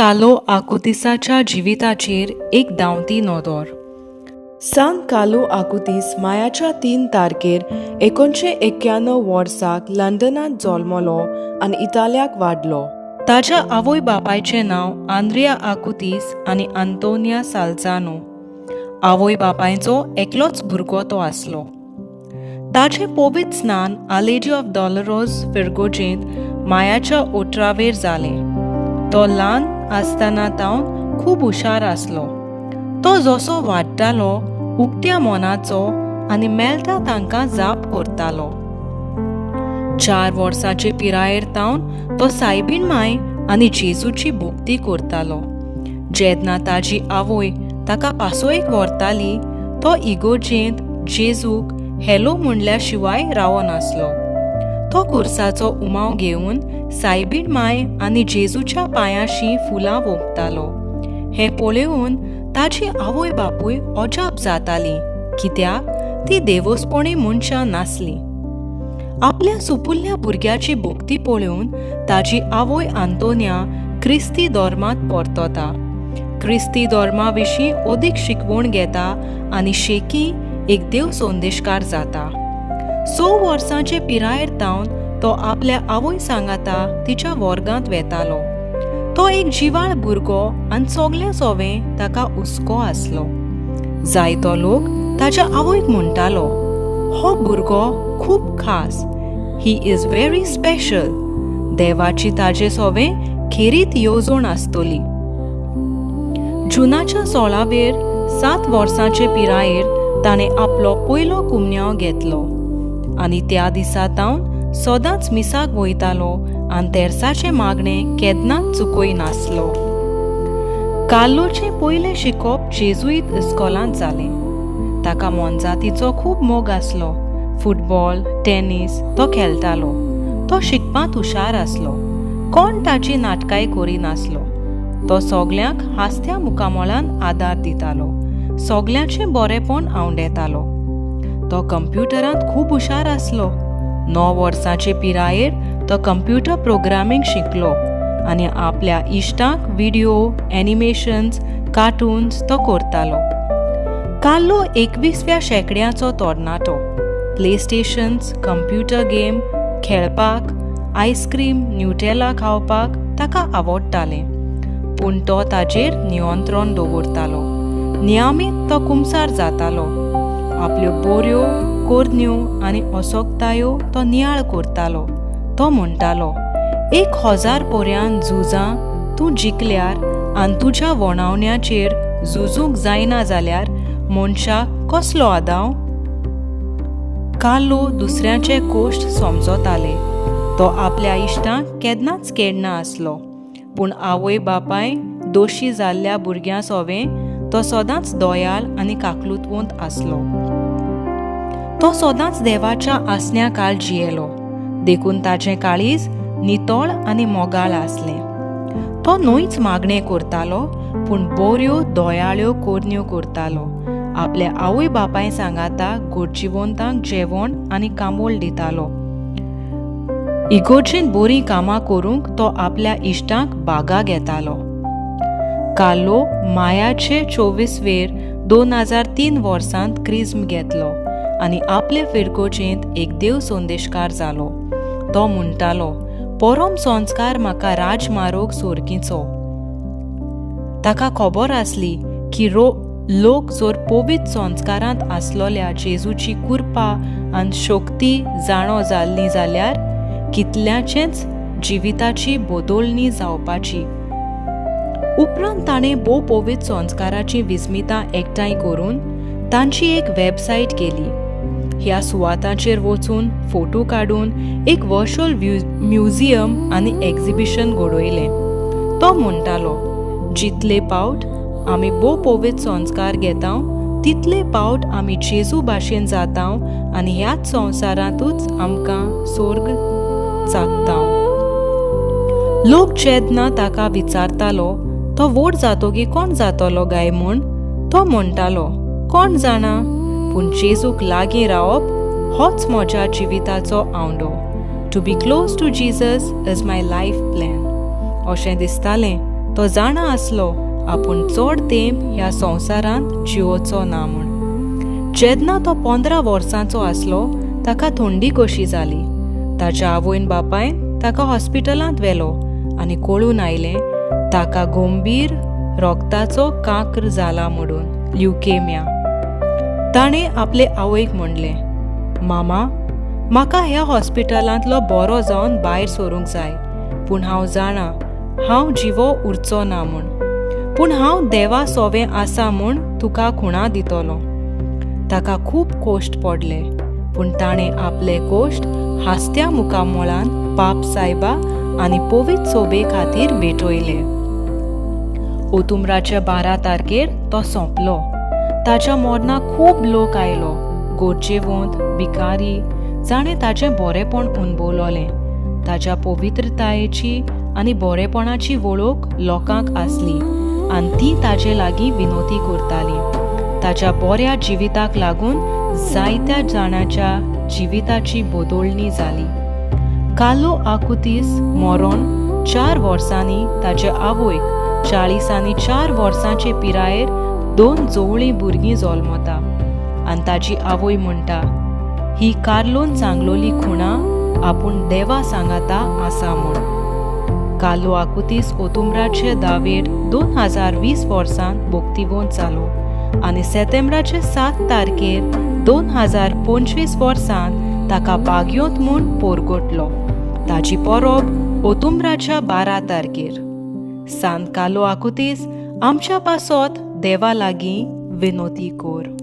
Carlo आकुतिसाच्या जिविताचेर एक धांवती नदर. सान कार्लो आकुतीस मायाच्या 3 तारखेर 1991 वर्साक लंडनांत जल्मलो आनी इतालियाक वाडलो. ताच्या आवय बापायचें नांव आंद्रिया आकुतीस आनी आंतोनिया साल्जानो. आवय बापायचो एकलोच भुरगो तो आसलो. ताचें पवित्र स्नान आलेजी ऑफ डॉलरोज फिरगोजेंत मायाच्या 18वेर जालें. तो ल्हान आसतना तावन खूब हुशार आसलो. तो जसो वाडटालो उक्त्या मनाचो आनी मेळटा तांकां जाप करतालो. 4 वर्सांचे पिरायेर तावन तो सायबीण माय आनी जेजूची भक्ती करतालो. जेन्ना ताजी आवय ताका पासोयेक व्हरताली तो इगोर्जेंत जेजूक हॅलो म्हणल्या शिवाय रावनासलो. तो कुर्साचो उमाव घेवन सायबीण माय आनी जेजूच्या पांयाशी फुलां वोंपतालो. हें पळोवन ताजी आवय बापूय अजाप जाताली, कित्याक ती देवस्पणी मनशां नासली. आपल्या सुपुल्ल्या भुरग्याची भक्ती पळोवन ताजी आवय आंतोनिया क्रिस्ती धर्मांत परतता. क्रिस्ती धर्मा विशीं अदीक शिकवण घेता आनी शेकी एक देव संदेशकार जाता. 6 वर्सांचे पिरायेर तावन तो आपल्या आवय सांगाता तिच्या वर्गांत वेतालो. तो एक जिवाळ भुरगो आनी सगल्या सोवें ताका हुस्को आसलो. जायतो लोक ताच्या आवयक म्हणटालो, हो भुरगो खूब खास, he is very special, देवाची ताजे सोवें खेरीत येवजण आसतली. जुनाच्या 16वेर 7 वर्सांचे पिरायेर ताणें आपलो पयलो कुमन्यांव घेतलो आनी त्या दिसा तावन सदांच मिसाक वयतालो आनी तेर्साचें मागणें केन्नाच चुकय नासलो. कार्लोचें पयलें शिकोवप जेजुईत इस्कोलांत जालें. ताका मोनजातीचो खूब मोग आसलो. फुटबॉल, टेनीस तो खेळटालो. तो शिकपांत हुशार आसलो. कोण ताची नाटकांय करिनासलो. तो सगल्यांक हांसत्या मुखामळान आदार दितालो. सगल्यांचें बरेंपण आंवडेतालो. तो कंप्युटरांत खूब हुशार आसलो. 9 वर्सांचे पिरायेर तो कंप्युटर प्रोग्रामींग शिकलो आनी आपल्या इश्टांक व्हिडियो, एनिमेशन्स, कार्टून्स तो करतालो. कार्लो 21व्या शेंकड्याचो तरणाटो. प्ले स्टेशन्स, कंप्युटर गेम खेळपाक, आयस्क्रीम, न्युटेला खावपाक ताका आवडटालें. पूण तो ताजेर नियंत्रण दवरतालो. नियमीत तो कुमसार जातालो. आपल्यो बऱ्यो करण्यो आनी असोगतायो तो नियाळ करतालो. तो म्हणटालो, 1000 पर्यान झुजां तूं जिखल्यार आनी तुज्या वणावण्याचेर झुजूंक जायना जाल्यार मनशाक कसलो आदाव? कार्लो दुसऱ्याचे कोश्ट समजताले. तो आपल्या इश्टांक केन्नाच केडना आसलो. पूण आवय बापाय दोशी जाल्ल्या भुरग्यां सोवें तो सदांच दयाळ आनी काकलुतवंत आसलो. तो सदांच देवाच्या आसण्या काळ जियेलो, देखून ताचें काळीज नितळ आनी मोगाळ आसलें. तो न्हयच मागणें करतालो, पूण बऱ्यो दयाळ्यो करण्यो करतालो. आपल्या आवय बापाय सांगाता गरजेवंतांक जेवण आनी कांबोळ दितालो. इगोर्जेंत बरीं कामां करूंक तो आपल्या इश्टांक बागा घेतालो. कार्लो मायाचे 24वेर 2003 वर्सांत क्रिज्म घेतलो आनी आपले फिरगोजेंत एक देव संदेशकार जालो. तो म्हणटालो, परम संस्कार म्हाका राजमारोग सोरकीचो. ताका खबर आसली की लोक जर पवित्र संस्कारांत आसलोल्या जेजूची कृपा आनी शक्ती जाणो जाल्ली जाल्यार कितल्याचेंच जिविताची बदलणी जावपाची. उपरांत ताणें भोव पवित्र संस्काराचीं विस्मितां एकठांय करून तांची एक वेबसायट केली. ह्या सुवातांचेर वचून फोटो काडून एक वर्च्युअल म्युझियम आनी एक्झिबिशन घडयलें. तो म्हणटालो, जितले पावट आमी भोव पवित्र संस्कार घेता तितले पावट आमी जेजू भाशेन जाता आनी ह्याच संवसारांतूच आमकां सोर्ग चाकता. लोक जेन्ना ताका विचारतालो तो व्हड जातोगी कोण जातलो गाय म्हूण, तो म्हणटालो, कोण जाणा, पूण जेजूक लागीं रावप होच म्हज्या जिविताचो आंवडो. To be close to Jesus is my life plan. अशें दिसतालें तो जाणा आसलो आपूण चड तेंप ह्या संवसारांत जियोचो ना म्हूण. जेन्ना तो 15 वर्सांचो आसलो ताका थंडी कशी जाली. ताच्या आवयन बापायन ताका हॉस्पिटलांत व्हेलो आनी कळून आयलें ताका गंभीर रोगताचो कांक्र जाला म्हणून, ल्युकेमिया. ताणें आपले आवयक म्हणलें, मामा, म्हाका ह्या हॉस्पिटलांतलो बरो जावन भायर सरूंक जाय, पूण हांव जाणा हांव जिवो उरचो ना म्हूण, पूण हांव देवा सोवें आसा म्हूण तुका खुणा दितलो. ताका खूब कोश्ट पडले, पूण ताणें आपले कोश्ट हांसत्या मुखामळान पाप सायबा आनी पवित्र सोबे खातीर भेटयले. ओतुमराच्या 12 तारखेर तो सोंपलो. ताच्या मरणाक खूब लोक आयलो, गरजेवंत, भिकारी, जाणें ताचें बरेपण अणभवलोलें. ताच्या पवित्रतायेची आनी बरेपणाची वळख लोकांक आसली आनी तीं ताचे लागीं विनोती करतालीं. ताच्या बऱ्या जिविताक लागून जायत्या जाणांच्या जिविताची बदलणी जाली. कार्लो आकुतीस मरोन 4 वर्सांनी ताचे आवयक 44 वर्सांचे पिरायेर 2 जोवळीं भुरगीं जल्मता आनी ताची आवय म्हणटा, ही कार्लोन सांगलोली खुणा आपूण देवा सांगाता आसा म्हूण. कार्लो आकुतीस ओतुमराचे दावेर 2020 वर्सांत भोक्तिवंत जालो आनी सेतेंब्राचे 7 तारखेर 2025 वर्सांत ताका बागयोत म्हूण पोरगोटलो. ताची परब ओतुमराच्या 12 तारखेर. सान कार्लो आकुतीस आमच्या पासत देवा लागीं विनोती कर.